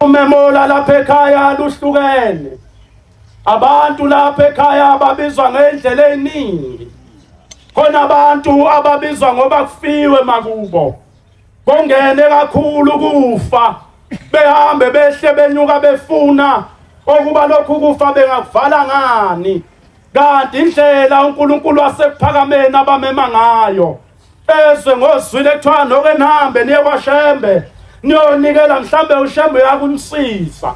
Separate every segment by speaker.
Speaker 1: Umemola lapha ekhaya luhlukene. Abantu lapha ekhaya babizwa ngendlela eziningi. Khona abantu ababizwa ngoba kufiwe makubo. Kungene kakhulu kufa. Behambe behle benyuka befuna okuba lokhu kufa bengakuvala ngani. Kanti indlela uNkulunkulu wasekuphakameni abamema ngayo ezwe ngozwile kuthiwa noke nihambe niye kwaShembe niyonikela mhlambe uShembe uyakunisiza.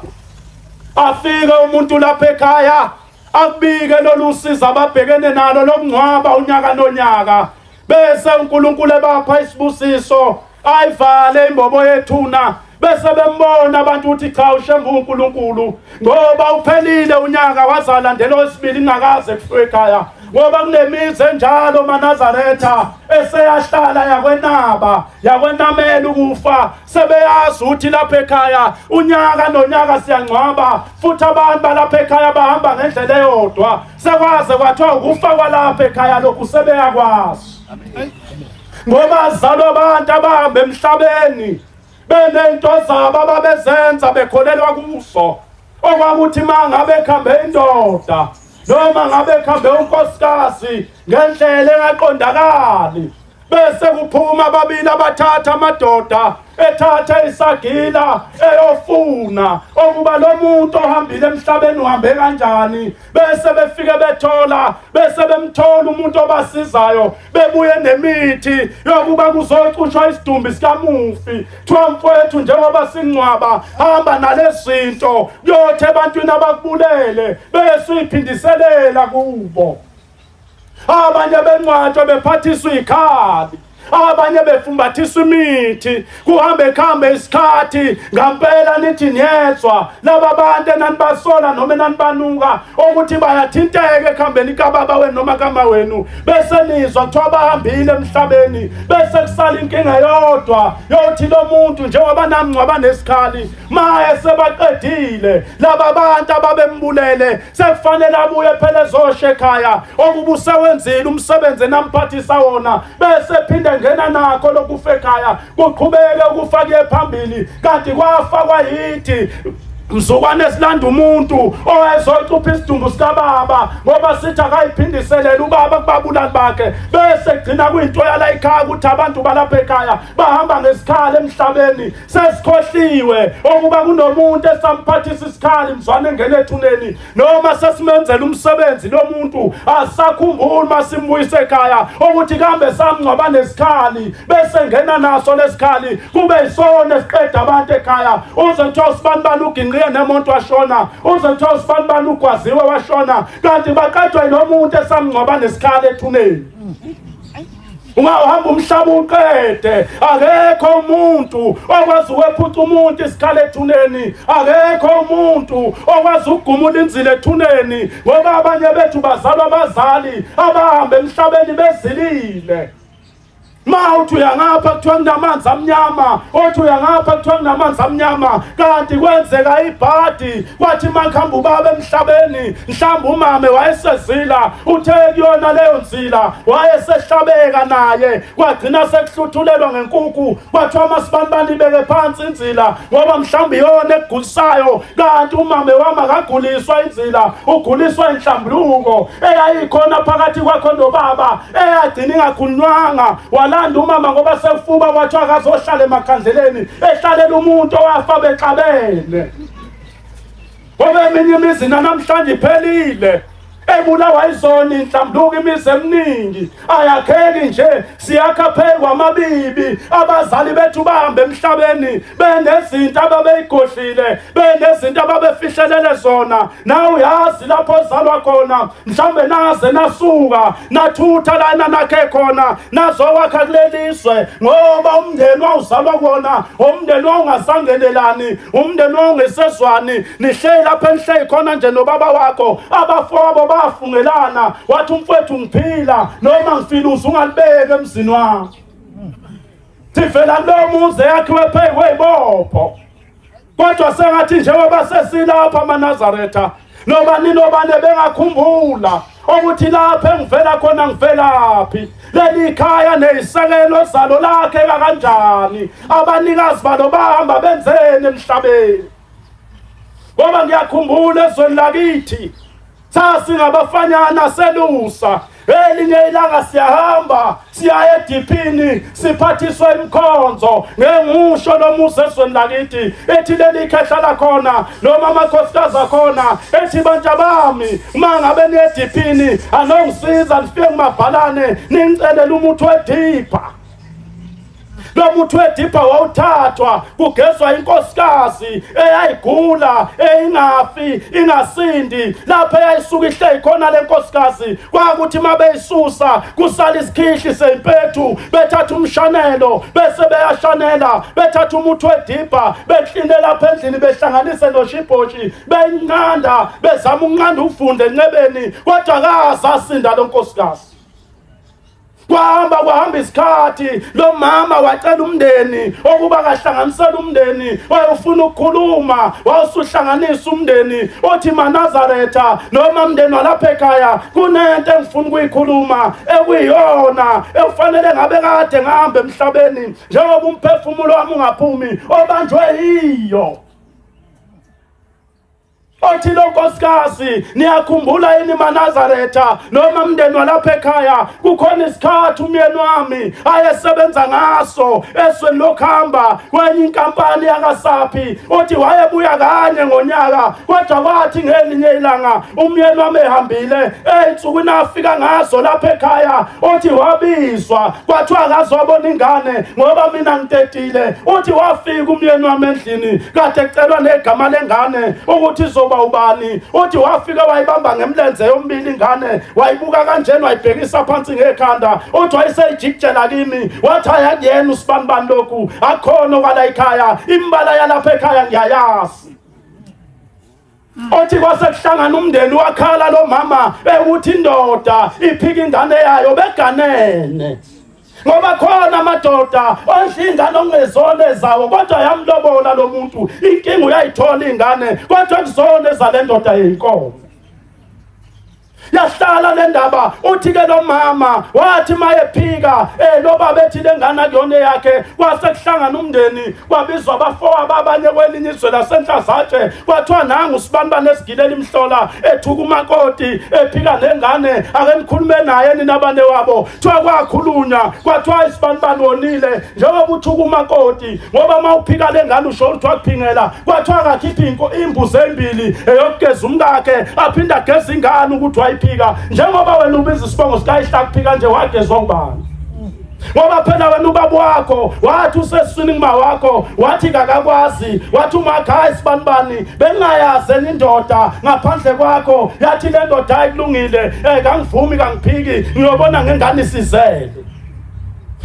Speaker 1: Afike umuntu lapha ekhaya akubike lolu siza ababhekene nalo lokungcwaba unyaka nonyaka, bese uNkulunkulu ebapha isibusiso ayivale imbobo yethuna, bese bembona abantu ukuthi cha uShembe uNkulunkulu, ngoba uphelile unyaka wazalandela owesibili ingakaze kufiwe ekhaya, ngoba kunemizi enjalo maNazaretha eseyahlala yakwenaba yakwenamela ukufa. Sebeyazi ukuthi lapha ekhaya unyaka nonyaka siyangcwaba, futhi abantu balapha ekhaya bahamba ngendlela eyodwa. Sekwaze kwathiwa ukufa kwalapha ekhaya lokhu sebeyakwazi, ngoba zalwa abantu abahamba emhlabeni benento zabo ababezenza bekholelwa kuso, okwakuthi uma ngabe kuhambe indoda noma ngabe kuhambe unkosikazi ngendlela engaqondakali, bese kuphuma ababili abathatha amadoda ethatha isagila eyofuna okuba lo muntu ohambile emhlabeni uhambe kanjani, bese befike bethola, bese bemthola umuntu obasizayo, bebuye nemithi yokuba kuzocushwa isidumbu sikamufi. Kuthiwa mfowethu, njengoba singcwaba hamba nalezinto kuyothi ebantwini abakubulele bese uyiphindiselela kubo. Abanye bencwatshwa bephathiswa ikhali, abanye befumbathiswa imithi, kuhambe kuhambe isikhathi ngampela nithi niyezwa laba bantu enanibasola noma enanibanuka ukuthi bayathinteka ekuhambeni kababa wenu noma kama wenu, bese nizwa kuthiwa bahambile emhlabeni, bese kusala inkinga yodwa yokuthi lo muntu njengoba namngcwaba nesikhali maye sebaqedile laba bantu ababembulele, sekufanele abuye phela ezosha ekhaya okuba usewenzile umsebenzi enamphathisa wona, bese phinde ngena nakho lokufa ekhaya kuqhubeke ukufa kuye phambili. Kanti kwafakwa yithi mzukwane silanda umuntu owayezocupha isidumbu sikababa ngoba sithi akayiphindiselele ubaba kubabulali bakhe, bese kugcina kuyinto yala ekhaya ukuthi abantu balapha ekhaya bahamba ngesikhali emhlabeni. Sesikhohliwe ukuba kunomuntu esamphathisa isikhali mzwane engena ethuneni, noma sesimenzela umsebenzi lo muntu asakhumbuli masimbuyise ekhaya ukuthi kambe samngcwaba nesikhali, bese ngena naso lesikhali kube yisona esiqeda abantu ekhaya. Uze kuthiwa usibanibani uginqiye nemonto washona, uze kuthiwa usibanibani ugwaziwe washona, kanti baqedwa yilo muntu esamngcwaba nesikhali ethuneni. Ungahamba umhlaba uqede, akekho umuntu okwazi ukwephuca umuntu isikhali ethuneni, akekho umuntu okwazi ukugumula inzila ethuneni, ngoba abanye bethu bazalwa abazali abahamba emhlabeni bezilile. Ma uthi uyangapha kuthiwa kunamanzi amnyama, othi uyangapha kuthiwa kunamanzi amnyama, kanti kwenzeka ibhadi kwathi makuhamba ubaba emhlabeni, mhlawumbe umame wayesezila, uthe kuyona leyo nzila wayesehlabeka naye, kwagcina sekuhluthulelwa ngenkukhu, kwathiwa masibanibani ibeke phansi inzila ngoba mhlawumbe iyona ekugulisayo, kanti umame wami akaguliswa inzila, uguliswa inhlambuluko eyayikhona phakathi kwakho nobaba eyagcina ingakhulunywanga. Walanda umama ngoba sekufuba, kwathiwa akazohlala emakhandleleni, ehlalela umuntu owafa bexabene. Ngoba eminye imizi namhlanje iphelile, ebulawa izona inhlambuluko, imizi eminingi ayakheki nje, siyakha phezu kwamabibi. Abazali bethu bahambe emhlabeni benezinto ababeyigodlile, benezinto ababefihlelele zona. Nawe uyazi lapho ozalwa khona, mhlawumbe naze nasuka nathutha lana nakhe khona nazowakha kuleli zwe, ngoba umndeni wawuzalwa kuwona umndeni wawungasangenelani, umndeni wawungesezwani. Nihleli lapha enihleli khona nje nobaba wakho, abafowabo bafungelana, wathi umfowethu ngiphila noma ngifile uze ungalibeki emzini wami. Sivela kulowo muzi eyakhiwe phezu kwey'bopho, kodwa sengathi njengoba sesilapha amaNazaretha noba ninobane bengakhumbula ukuthi lapha engivela khona ngivelaphi, leli khaya neyisekelo zalo lakhe kanjani, abanikazi balo bahamba benzeni emhlabeni. Ngoba ngiyakhumbula ezweni lakithi sasingabafanyana selusa elinye ilanga siyahamba siya ediphini siphathiswa imikhonzo ngengusho lomuzi ezweni lakithi ethi leli khehla lakhona noma amakhosikazi akhona ethi bantu bami uma ngabe niye ediphini anongisiza nifike kumabhalane ningicelele umuthi wedipha. Lo muthi wedipha wawuthathwa kugezwa inkosikazi eyayigula eyingafi ingasindi. Lapho eyayisuka ihleli khona le nkosikazi kwakuthi uma beyisusa kusala isikhihli sempethu, bethatha umshanelo bese beyashanela, bethatha umuthi wedipha bekline lapha endlini behlanganise noshibhoshi beyinqanda bezama ukunqanda ufunde enxebeni, kodwa kasasinda lo nkosikazi. Kwahamba kwahamba isikhathi, lo mama wacela umndeni okuba kahlanganisele umndeni, wayefuna ukukhuluma, wawusuhlanganisa umndeni othi maNazaretha noma mndeni walapha ekhaya, kunento engifuna ukuyikhuluma ekuyiyona ekufanele ngabe kade ngihamba emhlabeni njengoba umphefumulo wami ungaphumi obanjwe yiyo. Othi lo nkosikazi, niyakhumbula yini maNazaretha noma mndeni walapha ekhaya, kukhona isikhathi umyeni wami ayesebenza ngaso ezweni lokuhamba kwenye inkampani yakasaphi. Uthi wayebuya kanye ngonyaka, kodwa kwathi ngelinye ilanga umyeni wami ehambile ey'nsukwini afika ngazo lapha ekhaya, uthi wabizwa kwathiwa akazobona ingane ngoba mina ngitetile. Uthi wafika umyeni wami endlini kade kucelwa negama lengane ukuthi izoba ubani. Uthi wafika wayibamba ngemlenze yombili ingane, wayibuka kanjena wayibhekisa phansi ngekhanda. Uthi wayeseyijikijela kimi wathi ayakuyena usibanibani lokhu akhona okwala ekhaya, imbala yalapha ekhaya ngiyayazi. Othi kwase kuhlangana umndeni wakhala lo mama ewuthi indoda iphika ingane yayo beganene, ngoba khona amadoda ondla ingane okungezona ezawo, kodwa yamlobola lo muntu. Inkinga uyayithola ingane kodwa kuzona ezale ndoda yeyinkomo. Yahlala le ndaba. Uthi ke lo mama wathi mayephika lo baba ethi le ngane akuyona eyakhe, kwase kuhlangana umndeni kwabizwa abafowabo abanye kwelinye izwe lasenhlazatshe, kwathiwa nangu sibanibani esigilela imhlola ethuka umakoti ephika nengane, ake nikhulume naye nina bane wabo. Kuthiwa kwakhulunywa kwathiwa isibanibani wonile njengoba uthuka umakoti, ngoba uma uphika le ngane usho ukuthi wakuphingela. Kwathiwa akakhiphe imbuzi embili eyokugeza umkakhe aphinde ageze ingane ukuthi wayiphika, njengoba wena ubiza isibongo sikayihla kuphika nje wagezwa ubani? Ngoba phela wena ubaba wakho wathi usesiswini kuma wakho wathi kakakwazi, wathi umakhe hayi sibanibani bengingayazi enye indoda ngaphandle kwakho. Yathi le ndoda hayi kulungile, kangivumi kangiphiki, ngiyobona ngengane isizele.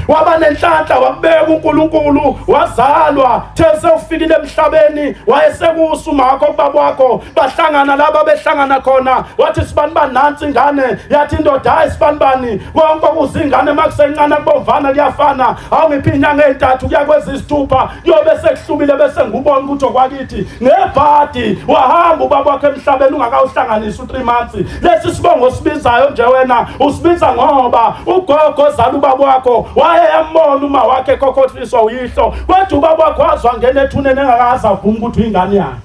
Speaker 1: Waba nenhlanhla wakubeka uNkulunkulu, wazalwa the sewufikile emhlabeni, wayesekusa umakho kubaba wakho, bahlangana laba behlangana khona, wathi sibanibani nansi ingane. Yathi indoda hayi sibanibani konke okuzingane makusencane kubomvana kuyafana, awungiphi inyanga ey'ntathu kuya kwezisithupha kuyobe sekuhlubile bese ngubona ukuthi okwakithi. Ngebhadi wahamba ubaba wakho emhlabeni ungakawuhlanganisi u-3 months. Lesi sibongo osibizayo nje wena usibiza ngoba ugogo ozala ubaba wakho wayeyambona uma wakhe ekhokhothiswa uyihlo, kodwa ubaba wakho wazwa ngena ethuneni engakaze avume ukuthi uyingane yakhe.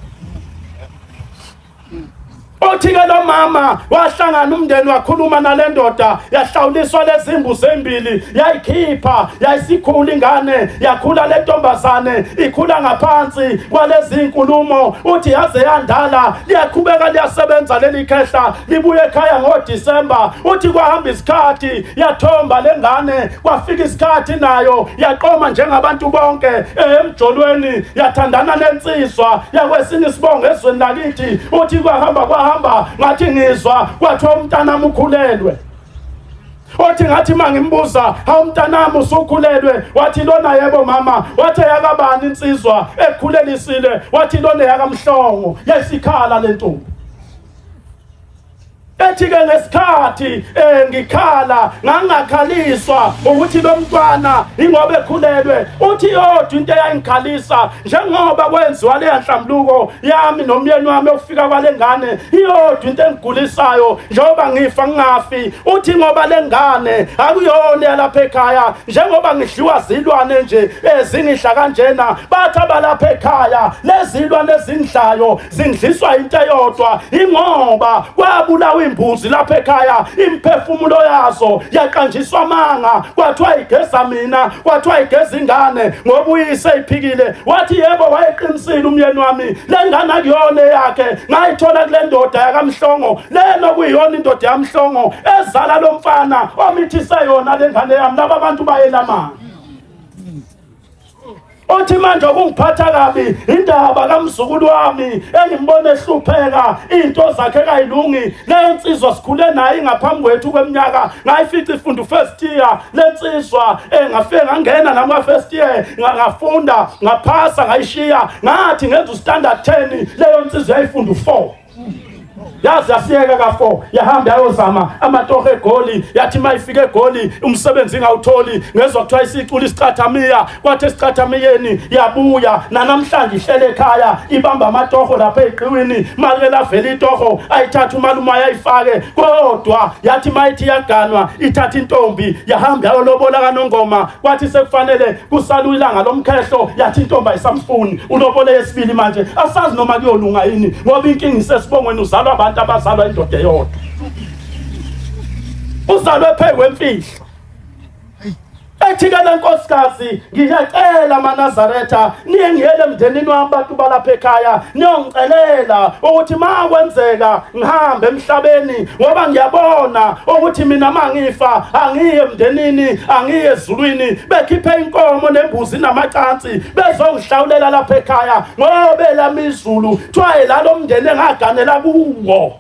Speaker 1: Uthi-ke lo mama wahlangana umndeni wakhuluma nale ndoda, yahlawuliswa lezi mbuzi embili, yayikhipha, yayisikhula ingane, yakhula le ntombazane ikhula ngaphansi kwalezi nkulumo. Uthi yaze yandala, liyaqhubeka liyasebenza leli khehla, libuye ekhaya ngoDisemba. Uthi kwahamba isikhathi yathomba le ngane, kwafika isikhathi nayo yaqoma njengabantu bonke emjolweni, yathandana nensizwa yakwesinye isibongo ezweni lakithi. Uthi kwahamba kwahamba ngathi ngizwa kwathiwa umntanami ukhulelwe. Uthi ngathi mangimbuza, hawu mntanami usukhulelwe? Wathi lona yebo mama. Wathi yakabani insizwa ekukhulelisile? Wathi lona yakamhlongo. Yayisikhala le ntombi. Ethi-ke ngesikhathi ngikhala ngangingakhaliswa ukuthi lo mntwana ingoba ekhulelwe. Uthi yodwa into eyayingikhalisa njengoba kwenziwa leya nhlambuluko yami nomyeni wami yokufika kwale ngane, iyodwa into engigulisayo njengoba ngifa ngingafi. Uthi ngoba le ngane akuyona yalapha ekhaya, njengoba ngidliwa zilwane nje ezingidla kanjena, bathi abalapha ekhaya lezilwane ezingidlayo zingidliswa into eyodwa, ingoba kwabulawa imbuzi lapha ekhaya, imphefumulo yazo yaqanjiswa amanga, kwathiwa igeza mina, kwathiwa igeza ingane ngoba uyise iphikile. Wathi yebo, wayeqinisile umyeni wami, le ngane akuyona eyakhe, ngayithola kule ndoda yakaMhlongo, lena okuyiyona indoda yaMhlongo ezala lo mfana omithise yona le ngane yami. Laba bantu bayelamana. Uthi manje okungiphatha kabi indaba kamzukulu wami engimbona ehlupheka, into zakhe kayilungi. Leyo nsizwa sikhule naye ingaphambi kwethu kweminyaka, ngayifica ifunda first year le nsizwa, ngafike ngangena nami ka first year, ngafunda ngaphasa ngayishiya, ngathi ngenza ustandard 10, leyo nsizwa yayifunda u4. Yazi yasiyeka ka-4, yahamba yayozama amatoho eGoli. Yathi uma ifika eGoli umsebenzi ingawutholi, ngezwa kuthiwa isicula isicathamiya. Kwathi esicathamiyeni yabuya, nanamhlanje ihlele ekhaya ibamba amatoho lapha ey'qiwini. Malike lavela itoho ayithathe umalume ayayifake, kodwa yathi uma ithi yaganwa ithatha intombi yahamba yayolobola kaNongoma. Kwathi sekufanele kusalu ilanga lomkhehlo, yathi intombi ayisamfuni, ulobole yesibili. Manje asazi noma kuyolunga yini, ngoba inkinga isesibongweni, uzalwa abantu abazalwa indoda eyodwa, uzalwe phezu kwemfihlo. Ethi-ke le nkosikazi, ngiyacela maNazaretha, niye ngiyele emndenini wami, abantu balapha ekhaya, niyongicelela ukuthi ma kwenzeka ngihambe emhlabeni, ngoba ngiyabona ukuthi mina ma ngifa angiye emndenini, angiye ezulwini, bekhiphe inkomo nembuzi namacansi bezongihlawulela lapha ekhaya, ngoba elami izulu kuthiwa elalo mndeni engaganela kuwo.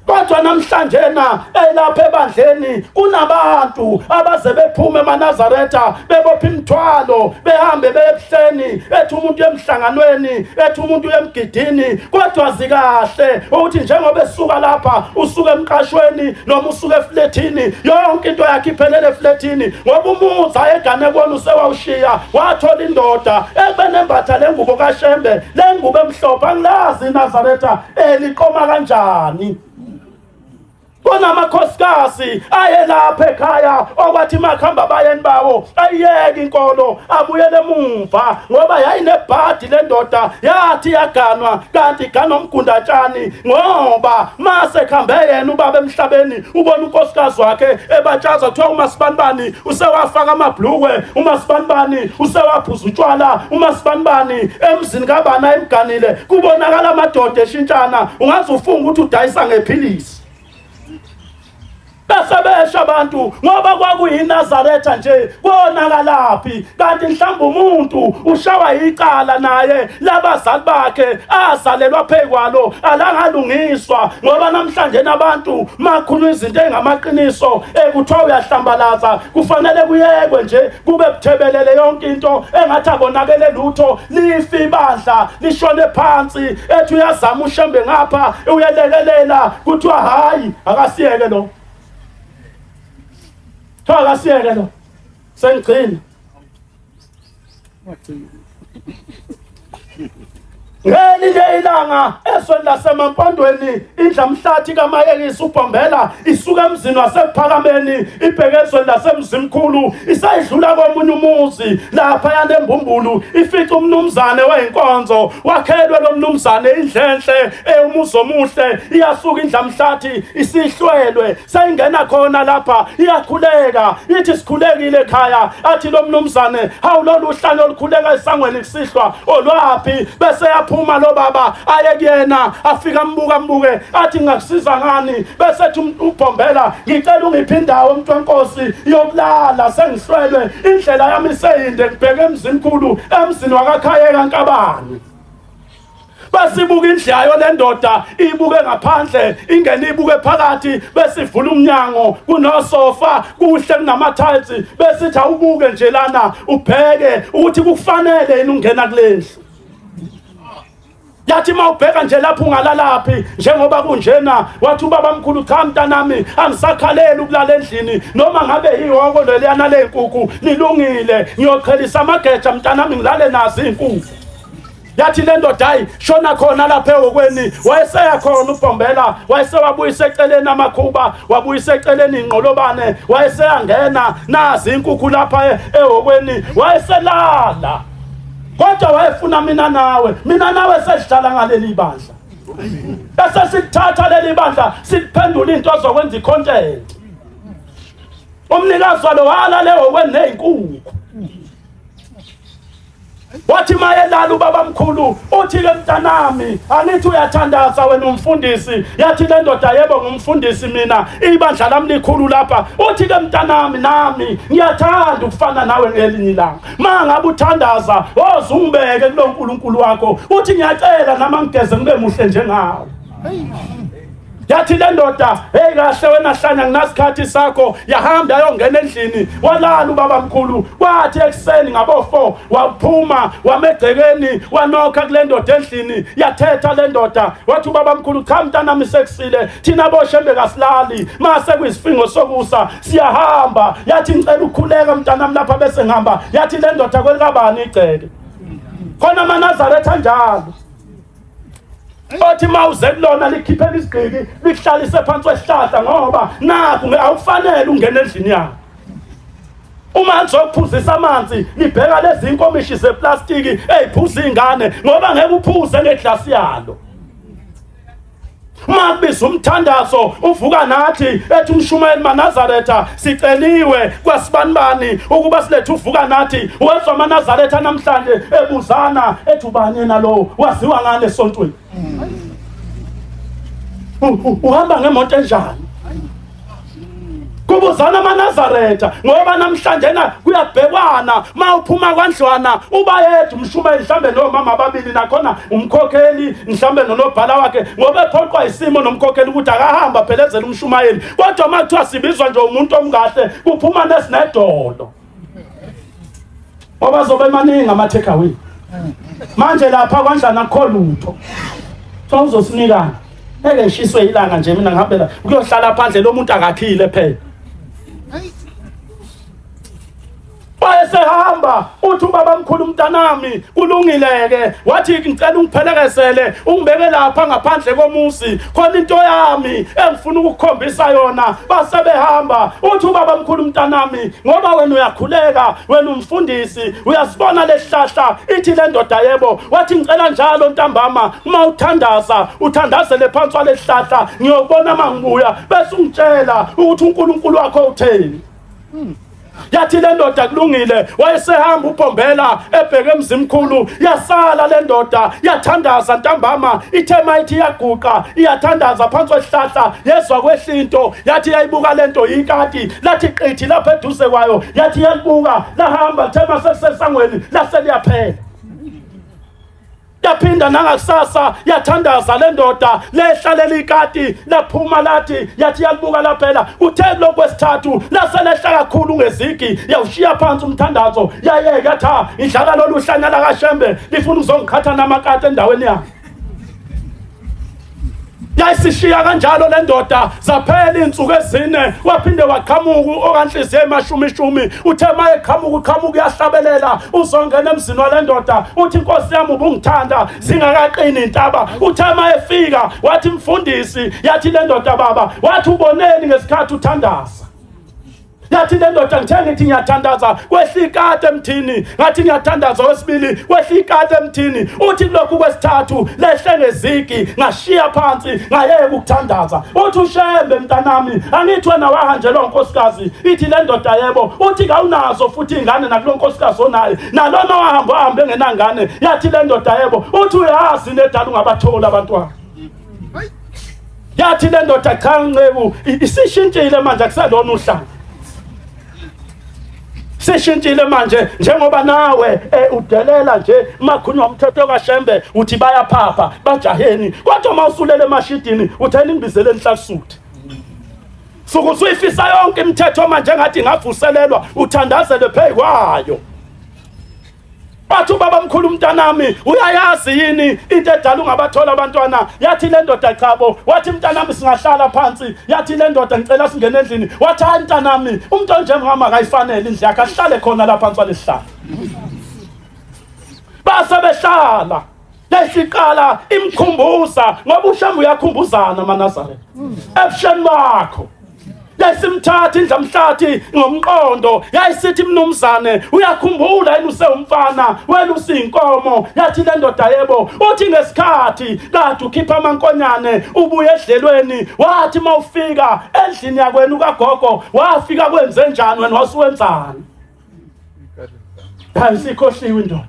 Speaker 1: Kodwa namhlanje na elapha ebandleni kunabantu abaze bephume emaNazaretha bebopha imithwalo behambe beye ebuhleni, ethi umuntu emhlanganweni, ethi umuntu emgidini, kodwa zikahle ukuthi njengoba esuka lapha usuka emqashweni noma usuka eflethini, yonke into yakhe iphelele eflethini, ngoba umuzi ayegane kuwona usewawushiya, wathola indoda ebenembatha le ngubo kaShembe, le ngubo emhlophe. Angilazi iNazaretha eliqoma kanjani. Kunamakhosikazi ayelapha ekhaya okwathi makuhamba abayeni bawo ayiyeke inkolo abuyele emumva, ngoba yayinebhadi le ndoda, yathi yaganwa kanti igana umgundatshani, ngoba mase kuhambe yena ubaba emhlabeni ubona unkosikazi wakhe ebatshaza, kuthiwa umasibanibani usewafaka amabhlukwe, umasibanibani usewaphuza utshwala, umasibanibani emzini kabani ayemganile kubonakala amadoda eshintshana, ungaze ufunga ukuthi udayisa ngephilisi. Bese besho abantu ngoba kwakuyiNazaretha nje, konakalaphi? Kanti mhlawumbe umuntu ushawa icala naye labazali bakhe azalelwa phekwalo alangalungiswa, ngoba namhlanje nabantu makhuluma izinto engamaqiniso ekuthiwa uyahlambalaza, kufanele kuyekwe nje kube buthebelele yonke into engathi akonakele lutho, lifi ibandla lishone phansi. Ethi uyazama uShembe ngapha uyelekelela, kuthiwa hayi akasiyeke lo, kuthiwa akasiyeke lo. Sengigcina ngelinye ilanga ezweni laseMampondweni, indlamhlathi kaMayekisi uBhombela isuka emzini waseKuphakameni ibheke ezweni laseMzimkhulu. Isayidlula komunye umuzi laphayana eMbumbulu, ifica umnumzane weyinkonzo, wakhelwe lo mnumzane indlenhle, umuzi omuhle. Iyasuka indlamhlathi isihlwelwe, seyingena khona lapha iyakhuleka, ithi sikhulekile ekhaya. Athi lo mnumzane, hawu, lolu hlanya olukhuleka esangweni kusihlwa olwaphi? Bese yaphuma lo baba aye kuyena, afika ambuka ambuke, athi ngingakusiza ngani? Bese ethi uBhombela, ngicela ungiphe indawo umuntu wenkosi yokulala, sengihlwelwe, indlela yami iseyinde, ngibheke eMzimkhulu, emzini wakaKhayeka Nkabani. Basibuka indlu yayo le ndoda, ibuke ngaphandle, ingene ibuke phakathi, besivula umnyango, kunosofa, kuhle, kunama-tiles. Besithi awubuke nje lana, ubheke ukuthi kufanele yini ungena kule ndlu. Yathi uma ubheka nje lapho ungalalaphi njengoba kunjena, wathi ubaba mkhulu, cha mntanami, angisakhaleli ukulala endlini, noma ngabe ihhoko leliyana lenkukhu lilungile, ngiyoqhelisa amageja mntanami ngilale nazo iy'nkukhu. Yathi le ndoda, hayi shona khona lapha ehhokweni. Wayeseya khona uBhombela, wayesewabuyisa eceleni amakhuba, wabuyisa eceleni inqolobane, wayeseyangena nazi inkukhu lapha ehhokweni, wayeselala. Kodwa wayefuna mina nawe, mina nawe sesidlala ngaleli bandla, bese sikuthatha leli bandla siliphendula into azokwenza icontent. Umnikazi walo walala ehhokweni nezinkukhu. Wathi mayelala ubabamkhulu, uthi ke mntanami, angithi uyathandaza wena umfundisi? Yathi le ndoda, yebo ngumfundisi mina, ibandla lami likhulu lapha. Uthi ke mntanami, nami ngiyathanda ukufana nawe ngelinye ilanga, ma ngabe uthandaza woze ungibeke kulo nkulunkulu wakho, uthi ngiyacela nami angigeze ngibe muhle njengawe. Yathi le ndoda, hey kahle wena hlanya, nginasikhathi sakho. Yahamba yayongena endlini, walala ubaba mkhulu. Kwathi ekuseni ngabo 4 waphuma wamegcekeni, wanokha kule ndoda endlini. Yathetha le ndoda, wathi ubaba mkhulu, cha mntanami, sekusile, thina boshembe kasilali, mase kuyisifingo sokusa siyahamba. Yathi ngicela ukukhuleka mntanami lapha bese ngihamba. Yathi le ndoda, kwelikabani igceke? Khona amaNazaretha njalo, othi mawuze kulona likhiphela isigqiki, likuhlalise phansi kwesihlahla, ngoba nakhu awufanele ungene endlini yakho. Uma lizokuphuzisa amanzi, libheka lezi inkomishi zeplastiki eyiphuza ingane, ngoba ngeke uphuze ngeglasi yalo. Uma kubiza umthandazo, uvuka nathi ethi umshumayeli, maNazaretha, siceliwe kwasibanibani ukuba silethe uvuka nathi. Wezwa amaNazaretha namhlanje ebuzana ethi, ubani yena lowo, waziwa ngani esontweni, uhamba ngemoto enjani? Kubuzana amaNazaretha, ngoba namhlanje na kuyabhekwana. Ma uphuma kwandlwana uba yedwa umshumayeli, mhlambe nomama ababili, nakhona umkhokheli mhlambe nonobhala wakhe, ngoba ephoqwa isimo nomkhokheli ukuthi akahamba phelezela umshumayeli. Kodwa uma kuthiwa sibizwa nje umuntu omkahle, kuphuma nesinedolo, ngoba zobe maningi ama-take away manje lapha kwandlana kukho lutho. So uzosinikana ngeke ngishiswe ilanga nje mina, ngihambela ukuyohlala phandle, lo muntu akakhile phela. Wayesehamba, uthi ubaba mkhulu, mntanami, kulungile-ke. Wathi ngicela ungiphelekezele, ungibeke lapha ngaphandle komuzi, khona into yami engifuna ukukukhombisa yona. Base behamba. Uthi ubaba mkhulu, mntanami, ngoba wena uyakhuleka, wena umfundisi, uyasibona lesihlahla? Ithi le ndoda, yebo. Wathi ngicela njalo ntambama uma uthandaza uthandazele phansi kwalesihlahla, ngiyobona uma ngibuya, bese ungitshela ukuthi uNkulunkulu wakho utheni. Yathi le ndoda, kulungile. Wayesehamba uBhombela ebheke emzimkhulu. Yasala le ndoda, yathandaza ntambama. Ithe mayithi iyaguqa iyathandaza phansi kwesihlahla, yezwa kwehla into. Yathi yayibuka lento, yikati, lathi qithi lapha eduze kwayo. Yathi yalibuka, lahamba. Lithe masekusesangweni lase liyaphela. Yaphinda nangakusasa yathandaza le ndoda, lehla leli kati, laphuma lathi, yathi yalibuka, laphela. Kuthe lokhu kwesithathu laselehla kakhulu ngezigi, yawushiya phansi umthandazo, yayeka, yathi ha, idlala lolu hlanya lakaShembe, lifuna ukuzongiqhatha namakati endaweni yakhe. Yayisishiya kanjalo le ndoda. Zaphela iy'nsuku ezine, waphinde waqhamuka okanhliziyo emashumishumi. Uthe uma eqhamuka, uqhamuka uyahlabelela, uzongena emzini wale ndoda. Uthi, inkosi yami, ubungithanda zingakaqini intaba. Uthe uma efika wathi, mfundisi. Yathi le ndoda, baba. Wathi, uboneni ngesikhathi uthandaza? Yathi le ndoda, ngithe ngithi ngiyathandaza, kwehla ikati emthini. Ngathi ngiyathandaza wesibili, kwehla ikati emthini. Uthi kulokhu kwesithathu lehle ngezigi, ngashiya phansi, ngayeka ukuthandaza. Uthi uShembe, mntanami, angithi wena wahanjelwa unkosikazi? Ithi le ndoda, yebo. Uthi kawunazo futhi ingane nakulo nkosikazi onaye, nalona wahamba wahambe engenangane? Yathi le ndoda, yebo. Uthi uyazi nedala ungabatholi abantwana? Yathi le ndoda, cha nceku, isishintshile manje, akuselona uhlanga, sishintshile manje, njengoba nawe udelela nje makhulunywa umthetho kaShembe, uthi bayaphapha, bajaheni, kodwa uma usulele emashidini uthela imbizele enhlasuthu, suke usuyifisa yonke imithetho manje engathi ingavuselelwa, uthandazele phezu kwayo. Bathi ubaba mkhulu mntanami uyayazi yini into edala ungabathola abantwana? Yathi le ndoda chabo. Wathi mntanami singahlala phansi. Yathi le ndoda ngicela singene endlini. Wathi hayi mntanami umuntu onjengami akayifanele indlu yakhe ahlale khona lapha phansi kwalesihlahla. Base behlala lesiqala imkhumbuza ngoba uShembe uyakhumbuzana amaNazaretha ebusheni bakho yayisimthatha indlamhlathi ngomqondo yayisithi mnumzane uyakhumbula yini usewumfana welusa inkomo yathi le ndoda yebo uthi ngesikhathi kade ukhipha amankonyane ubuye edlelweni wathi mawufika endlini yakwenu kagogo wafika kwenze njani wena wasuwenzani Hayi sikhohliwe indoda.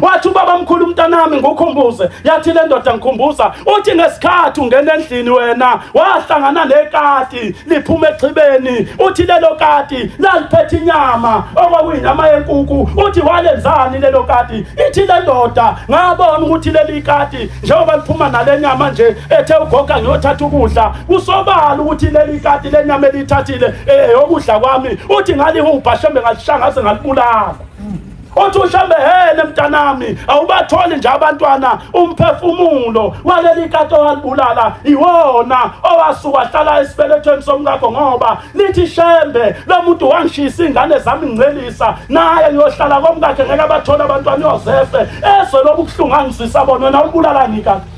Speaker 1: Wathi ubaba mkhulu mntanami ngikukhumbuze. Yathi le ndoda ngikhumbuza uthi ngesikhathi ungena endlini wena wahlangana nekati liphuma exhibeni uthi lelo kati laliphethe inyama okwakuyinyama yenkukhu uthi walenzani lelo kati ithi le ndoda ngabona ukuthi leli kati njengoba liphuma nale nyama nje ethe ugoga ngiyothatha ukudla kusobala ukuthi leli kati lenyama eliyithathile eyokudla kwami uthi ngalihubha shembe ngalishaya ngaze ngalibulala uthi ushembe hele mntanami awubatholi nje abantwana umphefumulo waleli kati owalibulala iwona owasuka hlala esibelethweni somkakho ngoba lithi shembe lo muntu wangishisa ingane zami ngcelisa naye ngiyohlala komkakhe ngeke abathole abantwana uyozefe ezwe lobu buhlungu angizwisa bona wena ubulalani kati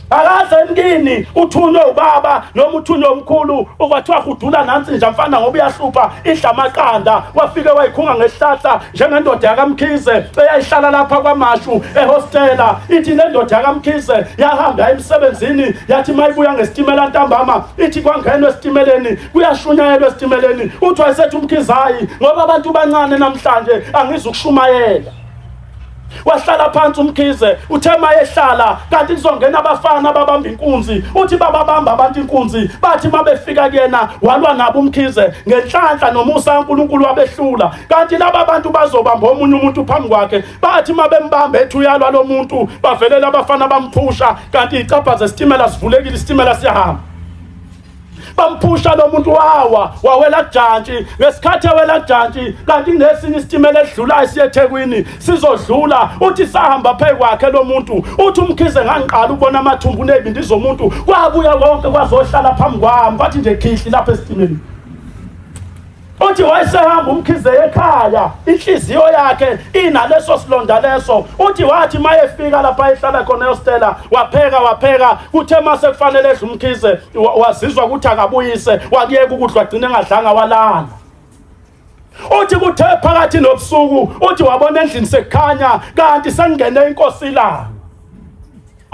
Speaker 1: akaze emkini uthunywe ubaba noma uthunywe umkhulu ukwathiwa hudula nansi nje mfana ngoba uyahlupha idla amaqanda wafike wayikhunga ngesihlahla njengendoda yakamkhize eyayihlala lapha kwamashu ehostela ithi le ndoda yakamkhize yahamba emsebenzini yathi mayibuya ngesitimela ntambama ithi kwangenwa esitimeleni kuyashunyayelwa esitimeleni uthi wayesethi umkhize hayi ngoba abantu bancane namhlanje angizukushumayela wahlala phansi umkhize uthe mayehlala kanti kuzongena abafana babamba inkunzi uthi bababamba abantu inkunzi bathi mabefika kuyena walwa nabo umkhize ngenhlanhla nomusa kaNkuluNkulu wabehlula kanti laba bantu bazobamba omunye umuntu phambi kwakhe bathi mabembamba ethi uyalwa lo muntu bavelela abafana bamphusha kanti icapha zesitimela sivulekile isitimela siyahamba bamphusha lo muntu wawa wawela kujantshi ngesikhathi ewela kujantshi kanti kunesinye isitimela esidlulayo siye eThekwini sizodlula uthi sahamba phe kwakhe lo muntu uthi umkhize ngangiqala ukubona amathumbu nezibindi zomuntu kwabuya konke kwazohlala phambi kwami kwathi nje khihli lapha esitimeleni Uthi wayesehamba umkhize ekhaya inhliziyo yakhe inaleso silonda leso uthi wathi mayefika lapha ehlala khona eyostela wapheka wapheka kuthe mase kufanele edle umkhize wazizwa ukuthi akabuyise wakuyeka ukudla wagcina engadlanga walala uthi kuthe phakathi nobusuku uthi wabona endlini sekukhanya kanti sengene inkosi ilanga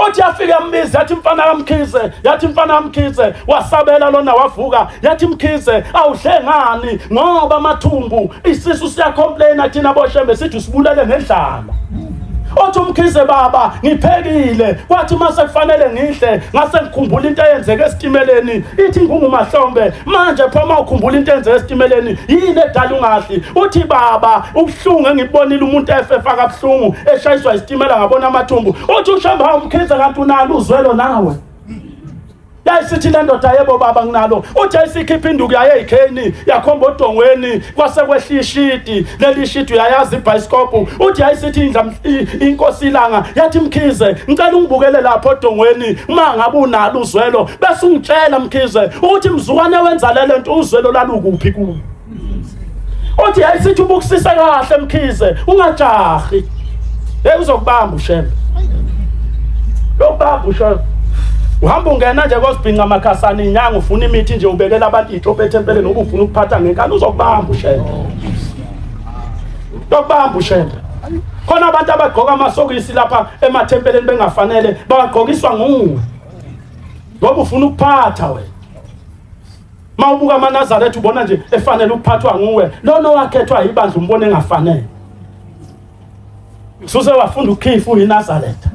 Speaker 1: Uthi yafika yambiza yathi mfana kaMkhize yathi mfana kaMkhize wasabela lona wavuka yathi Mkhize awudle ngani ngoba amathumbu isisu siyacomplaina thina boshembe sithi usibulele ngendlala Othi umkhize baba ngiphekile kwathi mase kufanele ngidle ngase ngikhumbula into eyenzeke esitimeleni ithi ngungumahlombe manje pho uma ukhumbula into eyenzeke esitimeleni yini edala ungadli uthi baba ubuhlungu engibonile umuntu efefa kabuhlungu eshayiswa isitimela ngabona amathumbu uthi ushamba umkhize kanti unalo uzwelo nawe yayisithi le ndoda yebo baba nginalo uthi yayisikhipha induku yayo eyikheni yakhomba odongweni kwase kwehla ishidi leli shidi uyayazi ibhayisikobhu uthi yayisithi indla inkosi ilanga yathi mkhize ngicela ungibukele lapho odongweni uma ngabe unalo uzwelo bese ungitshela mkhize ukuthi mzukwane wenza le nto uzwelo lalukuphi kuwe Uthi yayisithi ubukusise kahle Mkhize ungajahi. Hey uzokubamba uShembe. Lokubamba uShembe. Uhamba ungena nje kozibhinca amakhasana inyanga ufuna imithi nje ubekela abantu itshope ethempeleni ngoba ufuna ukuphatha ngenkani uzokubamba uShembe. Lokubamba uShembe. Khona abantu abagqoka amasokisi lapha emathempeleni bengafanele bawagqokiswa nguwe. Ngoba ufuna ukuphatha wena. Mawubuka amaNazaretha ubona nje efanele ukuphathwa nguwe. Lona owakhethwa ibandla umbona engafanele. Suse wafunda ukukhifa uyiNazaretha.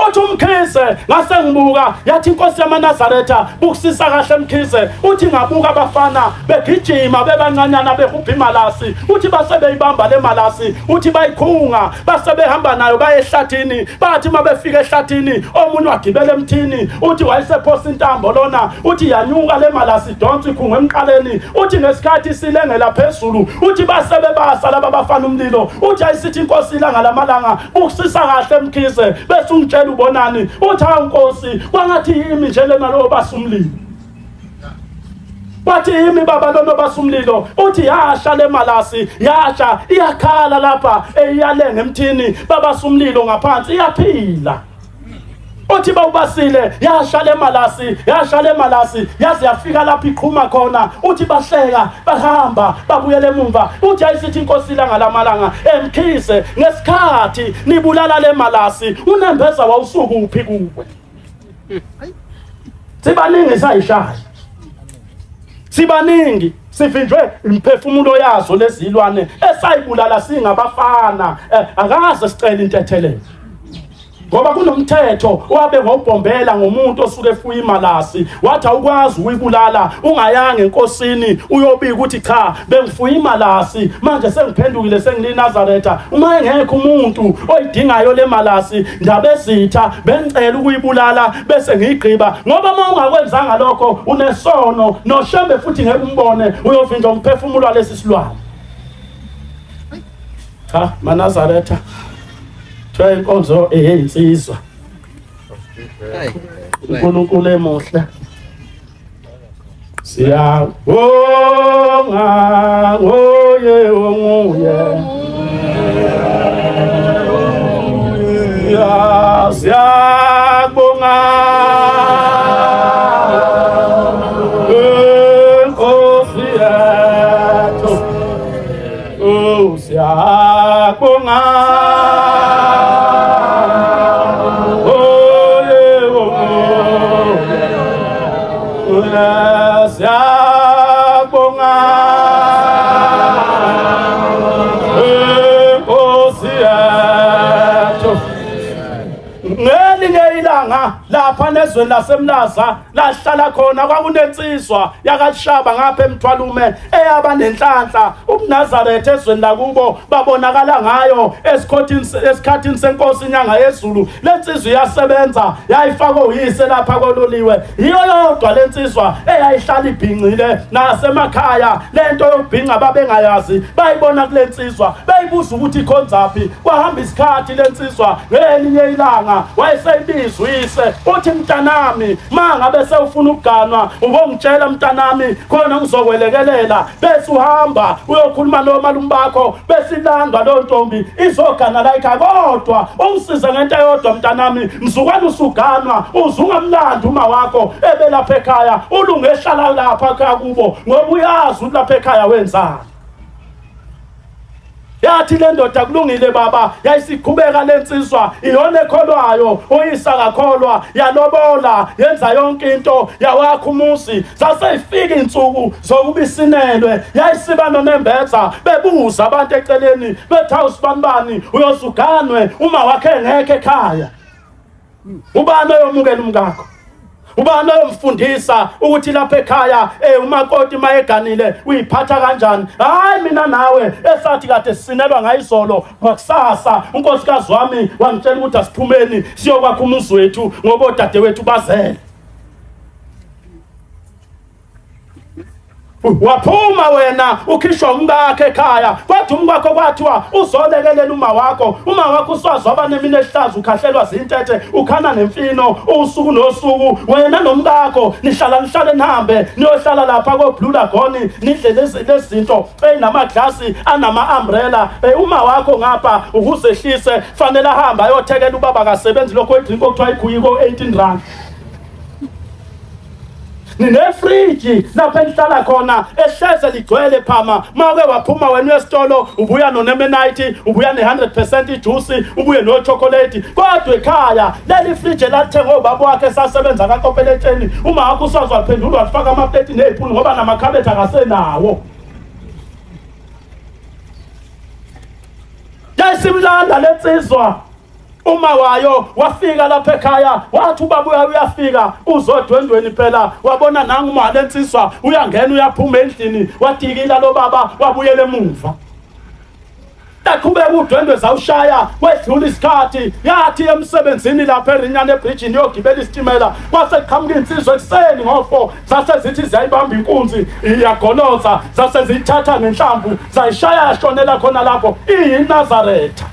Speaker 1: Uthi uMkhize ngase ngibuka yathi inkosi yamaNazaretha bukusisa kahle Mkhize uthi ngabuka abafana begijima bebancanyana behubha imalasi uthi base beyibamba le malasi uthi bayikhunga base behamba nayo baye ehlathini bathi uma befika ehlathini omunye wagibela emthini uthi wayesephosa intambo lona uthi yanyuka le malasi idonsa ikhunga emqaleni uthi ngesikhathi silengela phezulu uthi base bebasa laba bafana umlilo uthi ayisithi inkosi ilanga lamalanga Bukusisa kahle Mkhize bese ungitshela ubonani uthi hawu Nkosi kwangathi yimi nje lena lo basa umlilo Wathi yimi baba lona basa umlilo uthi yasha le malasi yasha iyakhala lapha eyalenga emthini babasa umlilo ngaphansi iyaphila Uthi bawubasile yasha le malasi yasha le malasi yaze yafika lapho iqhuma khona uthi bahleka bahamba babuyele emumva uthi ayisithi inkosi ilanga lamalanga emkhize ngesikhathi nibulala le malasi unembeza wawusukuphi kuwe sibaningi sayishaya sibaningi sivinjwe imphefumulo yazo lezilwane esayibulala singabafana eh, akaze sicela intethelelo ngoba kunomthetho owabe wawubhombela ngomuntu osuke efuya imalasi wathi awukwazi ukuyibulala ungayanga enkosini uyobika ukuthi cha bengifuya imalasi manje sengiphendukile sengilinazaretha uma engekho umuntu oyidingayo le malasi ndabezitha bengicela ukuyibulala bese ngiyigqiba ngoba uma ungakwenzanga lokho unesono noshembe futhi ngeke umbone uyovinjwa umphefumulo walesi silwane cha manazaretha Kuthiwa inkonzo eyeyinsizwa. uNkulunkulu emuhle. Siyabonga ngoye onguye. Ya siyabonga. Nkosi yethu. Oh siyabonga. Oh yebo. Siyabonga. Nkosi yethu. Ngelinye ilanga lapha nezweni lasemlaza lahlala khona kwakunensizwa yakashaba ngapha emthwalume eyaba nenhlanhla ubuNazaretha ezweni lakubo babonakala ngayo esikhothini esikhathini senkosi inyanga yezulu lensizwa iyasebenza yayifakwe uyise lapha kololiwe yiyo yodwa lensizwa eyayihlala ibhincile nasemakhaya lento yokubhinca babengayazi bayibona kulensizwa beyibuza ukuthi ikhonzaphi kwahamba isikhathi lensizwa ngelinye ilanga wayeseyibizwa uyise uthi mntanami ma ngabe sewufuna ukuganwa ubongitshela mntanami khona ngizokwelekelela bese uhamba uyokhuluma nomalume bakho bese ilandwa leyo ntombi izogana la ekhaya kodwa ungisize ngento eyodwa mntanami mzukwana usuganwa uze ungamlandi uma wakho ebelapha ekhaya ulunge ehlala lapha ekhaya kubo ngoba uyazi ukuthi lapha ekhaya wenzani Yathi le ndoda kulungile baba, yayisiqhubeka le nsizwa iyona ekholwayo, uyisa kakholwa, yalobola, yenza yonke into, yawakha umuzi. Zaseyifika insuku zokuba isinelwe, yayisiba nonembeza, bebuza abantu eceleni, bethi hawu sibanibani, uyozuganwe uma wakhe engekho ekhaya. Ubani oyomukela umkakho? Ubani oyomfundisa ukuthi lapha ekhaya eh umakoti mayeganile uyiphatha kanjani? Hayi mina nawe esathi kade sisinelwa ngayizolo ngakusasa unkosikazi wami wangitshela ukuthi asiphumeni siyokwakha umuzi wethu ngoba odadewethu bazele. Waphuma wena ukhishwa umkakhe ekhaya kodwa umkakho kwathiwa uzolekelela uma wakho uma wakho uswazi waba nemini ehlaza ukhahlelwa zintethe ukhana nemfino usuku nosuku wena nomkakho nihlala nihlale nihambe niyohlala lapha ko-blue lagoon nidle lezi zinto eyinamaglasi anama-umbrella uma wakho ngapha ukuzehlise fanele ahambe ayothekela ubaba kasebenzi lokho idrink okuthiwa iguyiko 18 rand Ninefriji lapho enihlala khona ehleze ligcwele phama mawuke waphuma wena uyesitolo ubuya nonemenite ubuya ne-100% ijusi ubuye nochocolate kodwa ekhaya leli friji elalithengwe ubaba wakhe esasebenza kakopeletsheni uma wakho uswazi waphendula walifaka amapleti ney'puni ngoba namakhabethe akasenawo yayisimlanda lensizwa. Uma wayo wafika lapha ekhaya, wathi ubaba uyafika uzodwendweni phela, wabona nangu uma lensizwa uyangena uyaphuma endlini, wadikila lo baba wabuyela emuva. Yaqhubeka udwendwe zawushaya, kwedlula isikhathi, yathi emsebenzini lapha eRinyana ebridgini yogibela isitimela, kwase kuqhamuka insizwa ekuseni ngo-4, zase zithi ziyayibamba inkunzi iyagoloza, zase ziyithatha ngenhlamvu zayishaya yashonela khona lapho iyiNazaretha.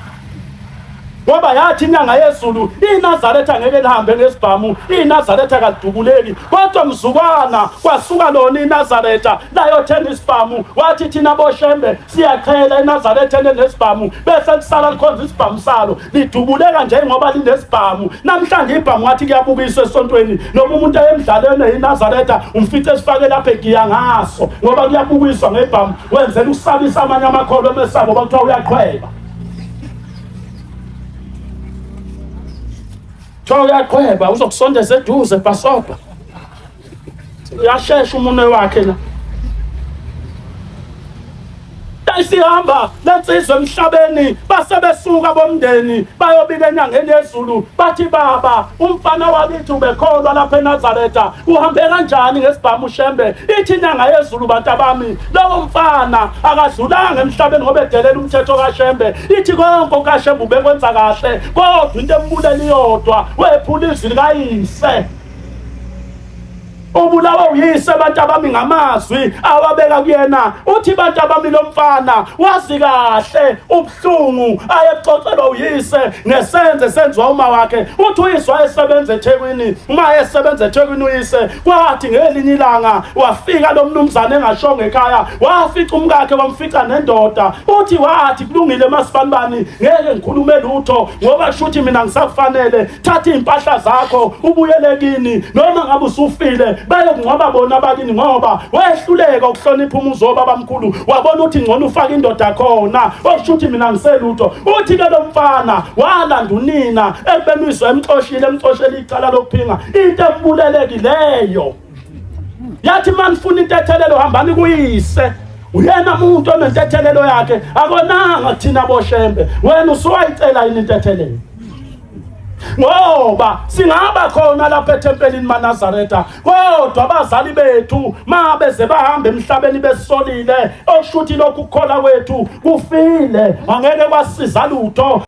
Speaker 1: Ngoba yathi inyanga yezulu iNazaretha ngeke lihambe ngesibhamu, iNazaretha kalidubuleki. Kodwa mzukwana kwasuka lona iNazaretha layothenga isibhamu, wathi thina boShembe siyaqhela eNazaretha nesibhamu, bese kusala likhonza isibhamu salo lidubuleka njengoba linesibhamu. Namhlanje ibhamu ngathi kuyabukiswa esontweni, noma umuntu ayemdlalweni eNazaretha umfice esifake lapha egiya ngaso, ngoba kuyabukiswa ngebhamu, wenzela ukusabisa amanye amakholwa emesabo bakuthiwa uyaqhweba. Kuthiwa uyaqhweba uzokusondeza eduze bhasobha. Uyashesha umunwe wakhe la. Isihamba lensizwa emhlabeni, base besuka bomndeni bayobika enyangeni yezulu, bathi baba umfana wakithi ubekholwa lapha eNazaretha, uhambe kanjani ngesibhamu uShembe? Ithi inyanga yezulu, bantabami, lowo mfana akadlulanga emhlabeni ngoba edelela umthetho kaShembe. Ithi konke okaShembe ubekwenza kahle, kodwa into embulela iyodwa, wephula izwi likayise. Ubulawa uyise abantu abami ngamazwi awabeka kuyena. Uthi bantu abami, lo mfana wazi kahle ubuhlungu ayexoxelwa uyise ngesenze senziwa uma wakhe. Uthi uyise wayesebenza eThekwini, uma ayesebenza eThekwini uyise, kwathi ngelinye ilanga wafika lo mnumzane engashongo ekhaya, wafica umkakhe wamfica nendoda. Uthi wathi kulungile masibanibani, ngeke ngikhulume lutho ngoba kushuthi mina ngisakufanele, thatha iy'mpahla zakho ubuyele kini, noma ngabe usufile bayokungcwaba bona abakini, ngoba wehluleka ukuhlonipha umuzi wobabamkhulu, wabona ukuthi ngcono ufake indoda khona, okusho ukuthi mina ngiselutho. Uthi ke lo mfana walanda unina ekubeni uyise emxoshile, emxoshela icala lokuphinga, into embulelekileyo. Yathi manifuna intethelelo hambani kuyise, uyena umuntu onentethelelo yakhe, akonanga thina boShembe. Wena usuwayicela yini intethelelo? Ngoba singaba khona lapha ethempelini maNazaretha, kodwa abazali bethu mabeze bahamba emhlabeni besolile, okusho ukuthi lokhu kukhola kwethu kufile, angeke kwasiza lutho.